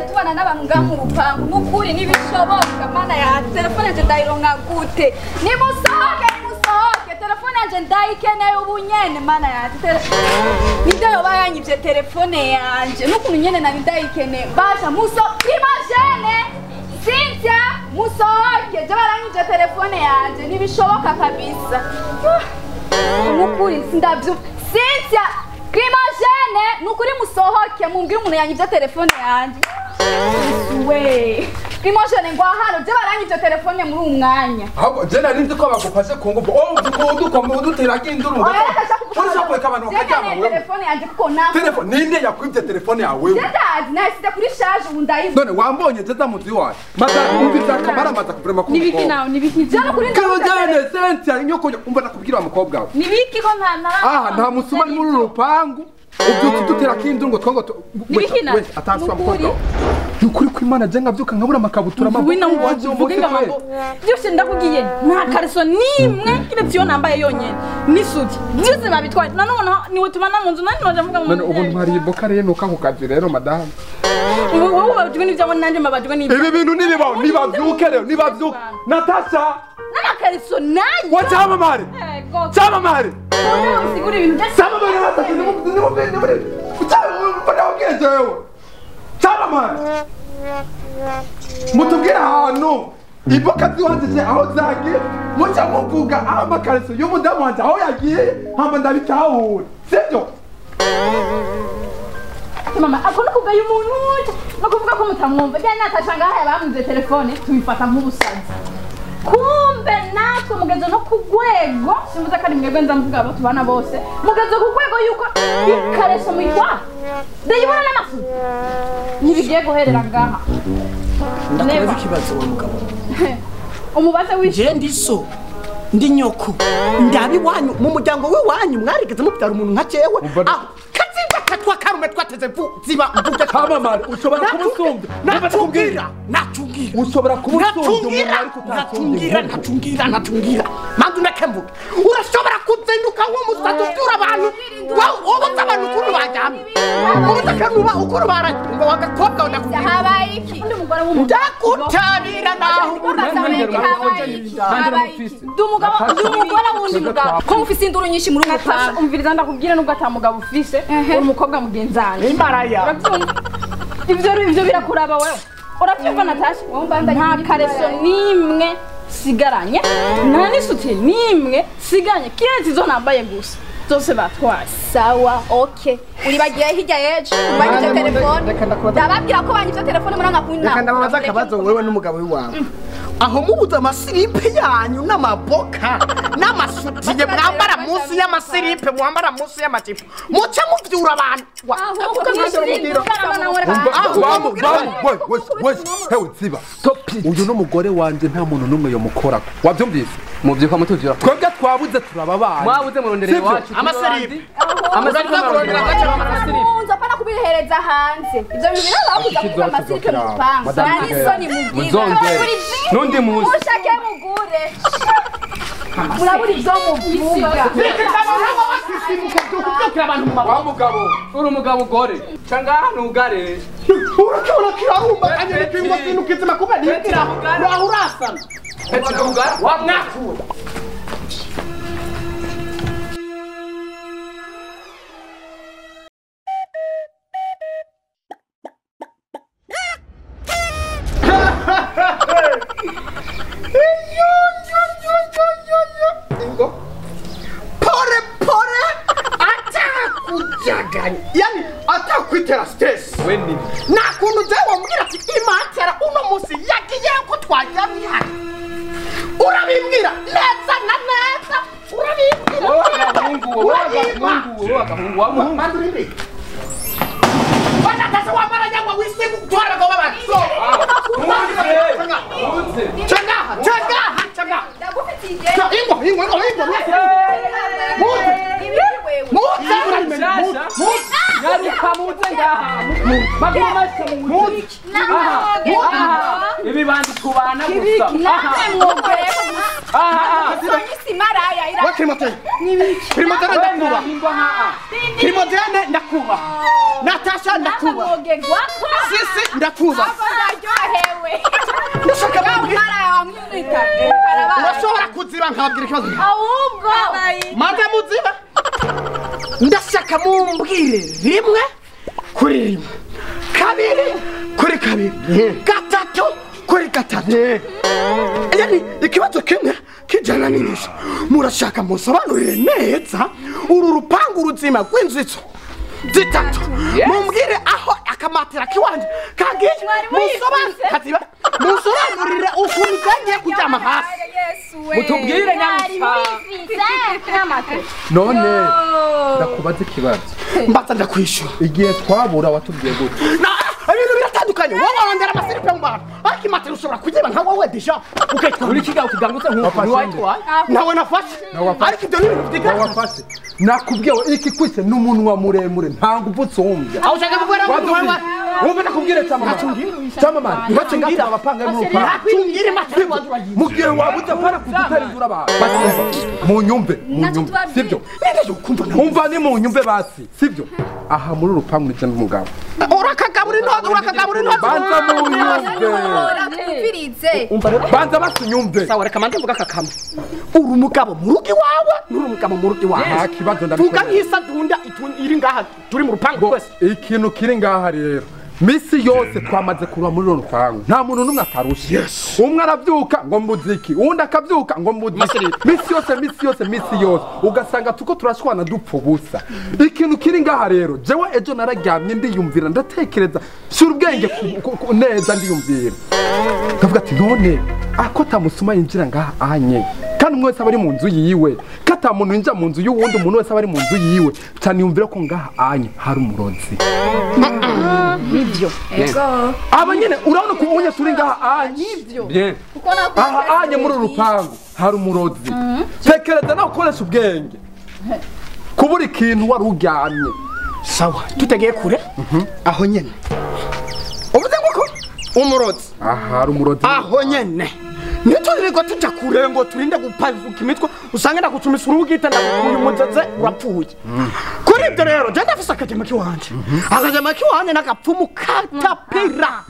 gute tubana n'abantu ngaha mu rupangu n'ukuri ntibishoboka mana ya telefone yanje ndayironka gute nimusohoke nimusohoke telefone yanje ndayikeneye ubu nyene mana yanje ninde yoba yanyivye telefone yanje n'ukuntu nyene nari ndayikeneye basha muso imagine Cynthia musohoke je baranyivye telefone yanje ntibishoboka kabisa nukuri sindavyumva Cynthia Climagene nukuri musohoke mumbwire umuntu yanyivye telefone yanje we Climagene ngo hano je baranyivye telefone muri umwanya ahubwo je nari nzi ko bagufashe ku ngufu oh udutera induru urashaka kureka abantu bakaryama wewe telefone yanje kuko na telefone ninde yakwivye telefone yawe je ndazi nasize kuri charge ubu ndayivuga none wambonye je ndamuzi wawe maza umvira akamara maza kuvrema ku nibiki nawe nibiki je nukuri Climagene Cynthia nyoko umva nakubwira wa mukobwa wawe nibiki ko nta ah nta musuma ni muri rupangu ubyutse dutera kinduru ngo twongo ataswa mukobwa nukuri kwimana je ngavyuka nkabura amakabutura wina uvuge ngambo byose ndakugiye nta kariso nimwe kiretse yo nambaye yonyene n'isuti byose babitwaye nanone niwe tubana mu nzu nani noje mvuga none ubu ntwari iboka rero nuka ku kazi rero madame wowe ubabajwe n'ibyo nanje mbabajwe n'ibyo ibi bintu nibibaho nibavyuke rero nibavyuke Natasha n'amakariso nayo wa cyamamare cyamamare usigura ibintu bya cyamamare Natasha cyamamare mutubwire ahantu iboka ziwanjije aho zagiye muca muvuga aho amakariso y'umudamu wanje aho yagiye hama ndabitahura sibyo mama ako no kugaya umuntu no kuvuga ko mutamwumva bya Natasha ngaha yabamuze telefone tubifata nk'ubusazi kumbe natwe mugenzo no kugwego simvuze kandi mwebwe nza mvuga abo tubana bose mugenzo kugwego yuko ikareso muyitwara ndayibona n'amaso ntibigiye guherera ngaha ndakubaza ikibazo wa mugabo umubaze wishe je ndi so ndi nyoko ndabi wanyu mu muryango w'iwanyu mwarigeze mubyara umuntu nka jewe aho kaziba katwa karume twateze ziba mvuge kamamare ushobora kumusumbya natungira natungira ushobora kumusumbya umuntu ariko natungira natungira natungira mandu nakemvuga urashobora kuzinduka nk'umusazi ubyura abantu wowe abantu ukuntu baryamye ubutaka ukuntu barajya wagakobwa ndakubwira habaye iki ndakutabira naho ndumugabo wundi mugabo ko mufise induru nyinshi muri Natasha umviriza ndakubwira nubwo atamugabo ufise uri umukobwa mugenzanje imbaraya ivyo birakuraba wewe uravyumva Natasha nta kareso nimwe sigaranye nta n'isuti nimwe sigaranye kiretse izo nambaye gusa zose batwaye sawa okay uribagiye hirya yejo banyivye telefone ndababwira ko banyivye telefone muranga kunna reka ndababaza akabazo wewe n'umugabo wawe aho mubuze amasiripe yanyu n'amaboka n'amasutiye mwambara munsi y'amasiripe mwambara munsi y'amajipo muce muvyura abantu uyu n'umugore wanje nta muntu n'umwe yomukorako wavyumvise muvyuka mutuvyura twebwe twabuze turababaye mwabuze murondere iwacu amasiripe amasiripe apana kubihereza hanze ivyo bintu birababuza kuvuga amasiripe mu rupangu nta n'isoni mugira nundi munsi mushake mugure murabura ivyo muvuga wa mugabo uri umugabo ugore canga hano ugare urakibona kirarumba kanyene kingo kintu kizima kuba nitira uraho urasana wa mwakuwe Pore pore atakujaganya yani atakwitera stress weni na kuntu je wambwira ati imatera uno musi yagiye ko twajyamye hano urabimbwira neza na neza urabimbwira wowe agahungu wa muhungu mandurire banatasa wamara nyangwa wisigu kutwara abagabo b'abantu changaha changaha changaha ndagufitiye ingo ingo ingo ingo muze nyaruka muze ngaha maguru mashya muze ibi bandi tubana gusa namwe mwogore Wa Clémentine Clémentine ndakuba Clémentine ndakuba Natasha ndakuba Sisi ndakuba ikibazo. Ahubwo Mata muziba. Ndashaka mumbwire rimwe kuri rimwe. Kabiri kuri kabiri. Gatatu kuri gatatu. Yani ikibazo kimwe kijana n'inyishu. Murashaka musobanurire neza uru rupangu ruzima rw'inzu zitatu. Mumbwire aho akamatera kiwanje kagiye musobanurire musobanurire ukuntu kagiye kuryama hasi. Mutubwire nyarusa. None ndakubaza ikibazo. Mbaza ndakwishura. Igihe twabura watubwiye gute? Na ibintu biratandukanye. Wowe warondera amasiripe mu bantu. Ariko imatera ushobora kuyiba nka wowe deja. Ukitwa Uri kigaho kigangutse nk'uko wayitwaye. Nawe nafashe. Ariko ibyo ni ibintu bitigana. Wafashe. Nakubwiye iki kwise n'umunwa muremure nta nguvu usumbya. Aho ushaka gukora ngo wumva nakubwire cyamamare. Ntacungira abapanga mu rupangu. Ntacungira imatera Mu gihe wabuze para kudutarizura abantu. Mu nyumve, sibyo? Umva ni mu nyumve basi, sibyo? Aha muri rupangu ni cyane umugabo. Urakagabura intozi, urakagabura intozi. Banza mu nyumve. Banza basunyumve. Sawa reka manze mvuga kakama. Uri umugabo mu rugo iwawe, nuri umugabo mu rugo iwawe. Nta kibazo ndabikora. Vuga nk'isadunda iri ngaha turi mu rupangu twese. Ikintu kiri ngaha rero. Misi yose twamaze kuba muri rupangu. Nta muntu numwe atarusha. Umwe aravyuka ngo muziki, undi akavyuka ngo muziki. Misi yose, misi yose, misi yose. Ugasanga tuko turashwana dupfa ubusa. Ikintu kiri ngaha rero, jewe ejo nararyamye ndiyumvira ndatekereza, shura ubwenge neza ndiyumvira. Ndavuga ati none ako tamusuma yinjira ngaha anye. Kandi umwe wese aba ari mu nzu yiwe. Kata muntu yinjira mu nzu y'uwundi, umuntu wese aba ari mu nzu yiwe. Cyane yumvira ko ngaha anye hari umurozi. Nibyo. Ego. Aba nyene urabona ko unye turi ngaha anye. Nibyo. Bien. Aha anye muri rupangu hari umurozi. Tekereza nawe ukoresha ubwenge. Kubura ikintu wari uryamye. Sawa, tutegeye kure. Aho nyene. Uvuze ngo ko umurozi. Aha hari umurozi. Aho nyene. Nituririrwa tuja kure ngo turinde gupavuka imitwe usange ndagucumisa urugita ndagukuye umuzeze urapfuye. Kuri ibyo rero je ndafise akajema kiwanje. Akajema kiwanje n'agapfumu katapira.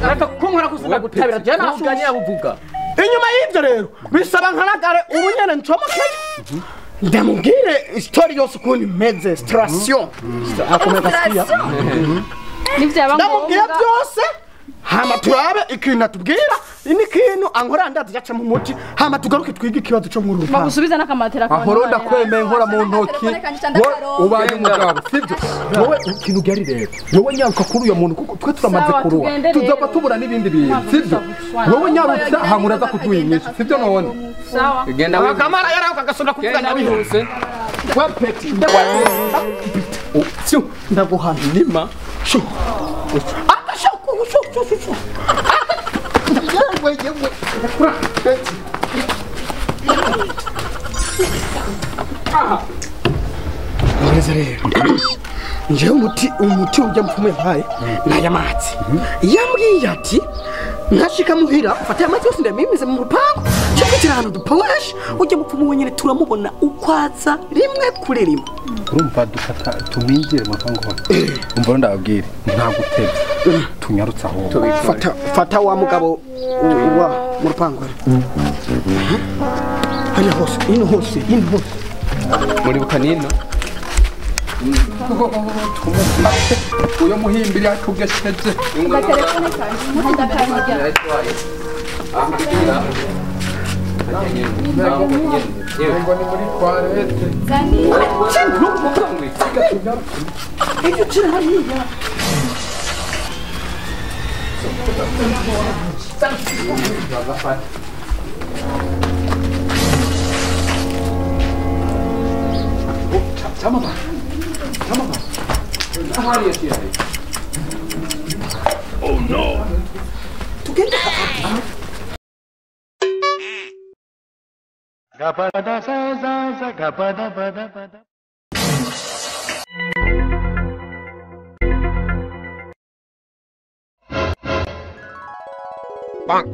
Reka kunkora kusuka gutabira je nashuganye abuvuga. Inyuma y'ibyo rero bisaba nkanagare ubu nyene ncomokeyo. Ndamubwire story yose ukuntu imeze station. Ndamubwire byose. Hama turabe ikintu atubwira ini kintu ankora ndazi yaca mu muti hama tugaruke twige ikibazo cyo mu rupangu. Bagusubiza n'akamatera kawe. Ahoro ndakwemeye nkora mu ntoki. Ubaye umugabo sibyo? Wowe ikintu gari rero. Wowe nyaruka kuri uyo muntu kuko twe turamaze kuruha. Tuzova tubura n'ibindi bintu sibyo? Wowe nyarutsa hama uraza kuduha inyishu sibyo none? Sawa. Genda wewe. Kamara yarauka gasonda kuvuga nabihuse. Kwa peti. Sio ndaguhana nima. Sho. Sho. Neza rero. Njewe umuti ujya mfumu yampaye naya mazi. Yambwiye ati nashika muhira ufate amazi yose ndamimize mu rupangu. Cyo ahantu dupowesh ujya mupfumu wenyine turamubona ukwaza rimwe kuri rimwe. Urumva dufata tuminjire mu rupangu hose. Umva ndababwire nta gutebya. Tunyarutsa aho. Fata wa mugabo wa mu rupangu. Hariya hose, ino hose, ino hose. Muri bukanino. Uyo muhimbiri atugesheje. Telefone kanje ndakanya. Ngo ni muri toilette. Ibyo kiri hariya. Tamam. Oh no. Tugende. Bonk.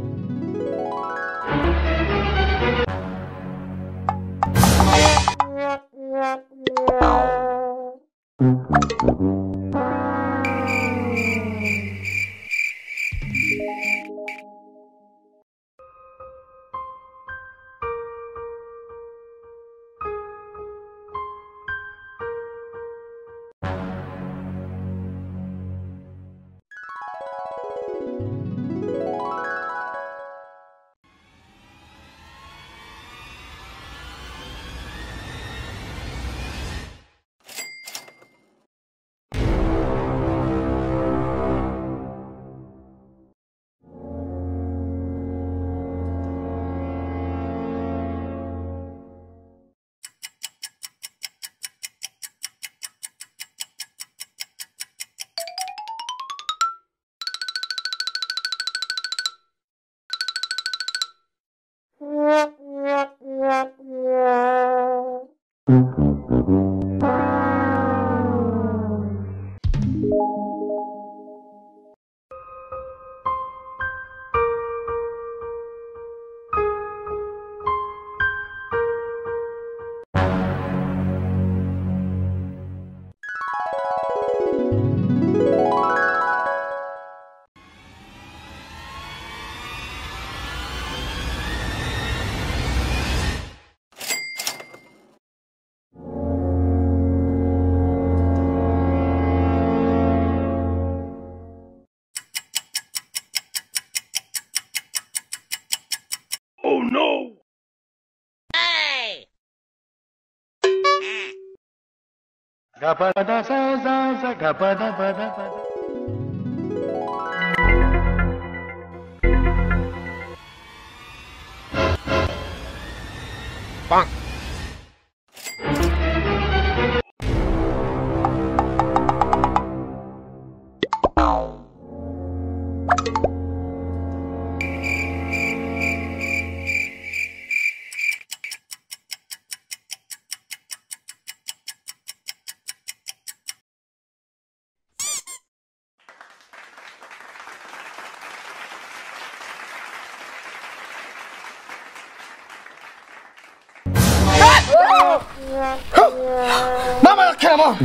Mama yakema.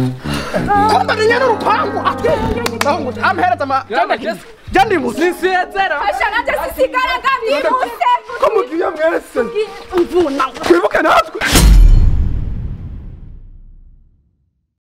Kumbe ni nyana urupangu. Ahungu amhereza ma jandi musisiyezera. Asha nanje sisigara ngandihuse. Ko mugiye mwese Mvuna. Twibuke natwe.